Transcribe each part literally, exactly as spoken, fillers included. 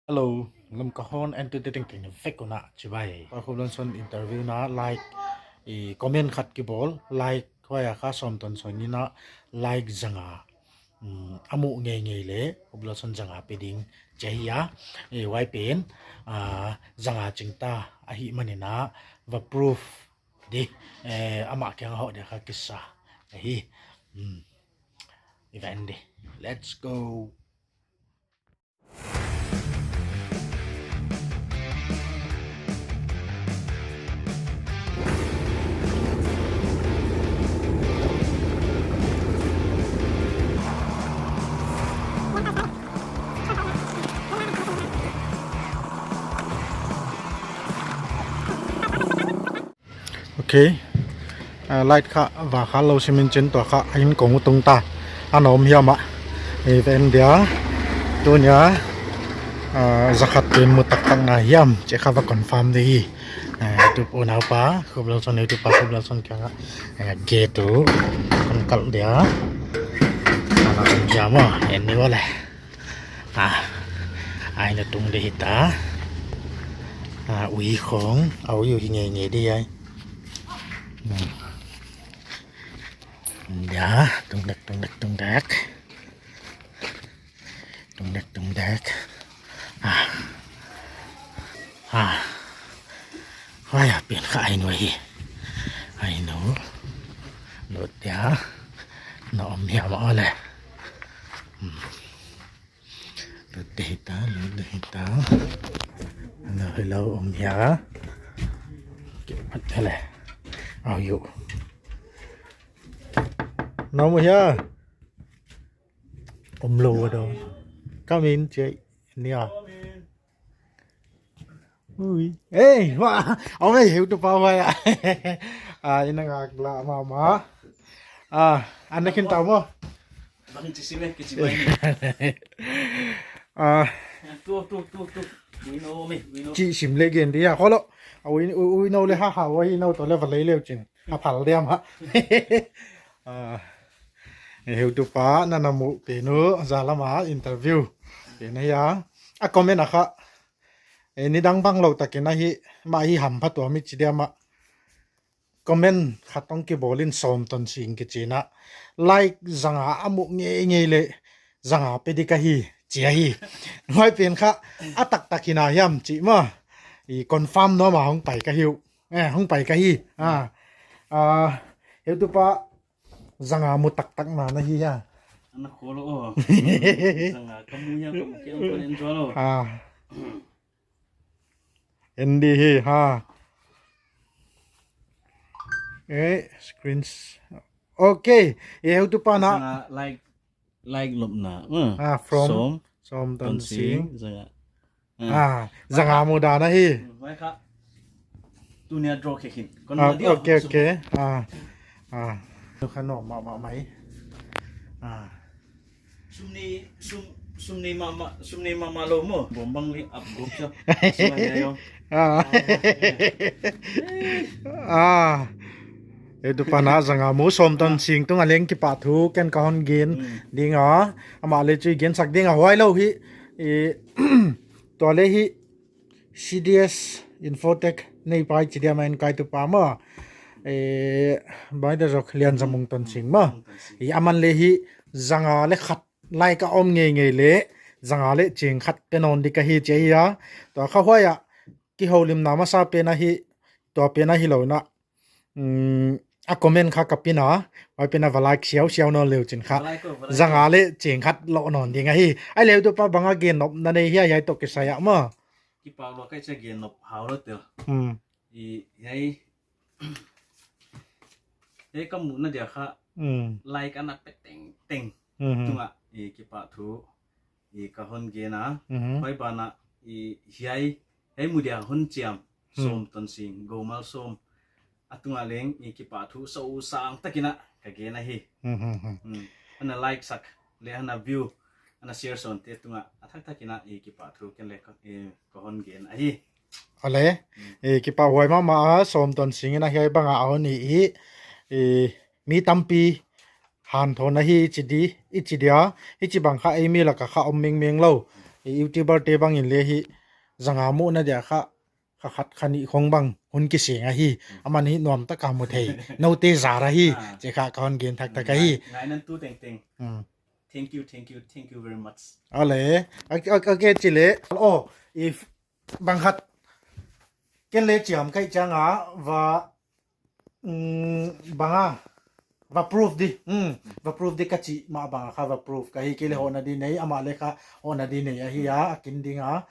Hello, Lamka hon entertaining keng vek una chibai. Pa Khuplalson interview na like, i comment khat kibol, like, hoiya kha Somtonsing ina like janga. Um, amu ngei ngei le, Khuplalson janga pe ding, che hi a, i wai pen, a, janga chingta, ahi manina, va proof, di, eh, ama keng ho de kha kisa, ahi, um, event di. Let's go. Ok. Ah, light kha, va kha lo simin chin tua kha, ahin kong tung ta. Anom hiam a. Event dia. Tunia. Ah, jakhat tin mu taktak na hiam. Che kha va confirm de hi. Ah, tu po nau pa. Khuplalson, tu pa Khuplalson kya nga. Ah, ge tu. Kon kal dia. Ana kon hiam a. En ni wale. Ah, ai na tung de hita. Ah, ui khong, au ui hi nge nge de ai. Hmm. Ya, tung dek, tung dek, tung dek. Tung dek, tung dek. Ah. Ah. Hoiya pen kha ai nu hi. Ai nu. Lut ya. Na om hiam a le. Hmm. Lut de hita, lut de hita. Hello, hello, om hia. Ke pat hele. Au yo. Na om hia. Om lo wa do. Come in, che. Nia. Ui. Ei, wa. Au ei, heu tu pa wa ya. Ah, ina ngak la mama. Ah, ana kin ta mo. Bang chi sim e, kichi bai ni. Ah. Tu, tu, tu, tu. Ui no me, ui no. Chi sim le gen dia. Kholo. Ui, ui, ui no le ha ha, ui no to le va lei leu chin. A phal dia ma. Ah. Heu tu pa, na na mu pe nu, za lama interview. Pe na ya. A comment a kha. E, nidang bang lo takin ahi, ma hi ham pha tua mi chi dia ma. Comment khat ong kibol in Somtonsing kichina. Like janga amu ngei ngei le janga pe di kahi, chi ahi. Ngoi pen kha, a tak tak hina hiam chi ma. I confirm no ma hong pai kahiu. Eh, hong pai kahi. Ah. Ah, heu tu pa janga mu tak tak na na hi ya. Ana kholo o. Janga kamu ya kamu ke ang ko enjoy lo. Ah. N D hi, ha. Eh, screens. Ok. Eh, heu tu pa na. Janga like, like lop na. Hmm. Ah, from Som. Somtonsing. Janga. Ah, janga mu da na hi. Vai kha. Tunia draw khe khin. Kon ah, ma dia. Ok, ok. Ah. Ah. Tu kha no ma ma mai. Ah. Sum ni, sum, sum ni mama, sum ni mama lo mo. Bom bang li ap gop cha. Sum ni yo. Ah. Ah. Heu tu pa na janga mu Somtonsing tung a leng kipa thu ken ka hon gen ding a. Ama le chui gen sak ding a hoi lo hi. E, tua le hi C D S Infotech nei pai chi dia ma en kai tu pa ma. E, bai da jok Lianjamung Tonsing ma. I aman le hi janga le khat lai ka om ngei ngei le janga le ching khat pe non di kahi chi a. Tua kha hoi a kiholim na masa pe na hi tua pe na hi lo na. Um, a comment kha ka pina, vai pina va like siau siau no leu chin kha. Va like o, va like o. Janga le ching khat lo non ding ahi. Ai leu tu pa banga gen nop na nei hi ai to kisai a ma. Kipa lo kai cha gen nop hau lo tel. Hmm. I, hei. Hei ka mu na dia kha. Hmm. Like ana pe teng teng. Hmm. Tunga, i kipa thu. I ka hon gen a. Hmm. Hoi bana, i hiai, hei mu dia hon chiam. Hmm. Somtonsing, Gomal Som. Atunga leng, i kipa thu so sang takina, ka gen ahi. Hmm, hmm, hmm. Hmm. Ana like sak, le ana view, ana share son te tunga, a thak takina, i kipa thu ken le ka, i ka hon gen ahi. Ale, hmm. I kipa huai mama a, Somtonsing ina hiai banga a hon i, i, i, mi tampi, han thon ahi i chi di, i chi dia, i chi bang kha ei mi laka kha om meng meng lo. YouTuber te bang in le hi janga mu na dia kha, kha khat kha ni khong bang hun kiseng ahi. Aman hi nuam taka mu thei. Note jara hi. Che kha ka hon gen thak thak ahi. Ngai nan tu teng teng. Thank you, thank you, thank you very much. Ale, okay, okay, chile. Oh, if bang khat ken le chiam kai changa va, banga va proof di, va proof di kachi ma banga kha va proof kahi. Kei le hona di nei, ama le kha hona di nei ahi a, akin dinga.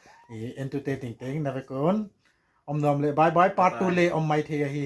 Entute teng teng na ve kon. Om nom le, bye bye, part two le om mai thei ahi.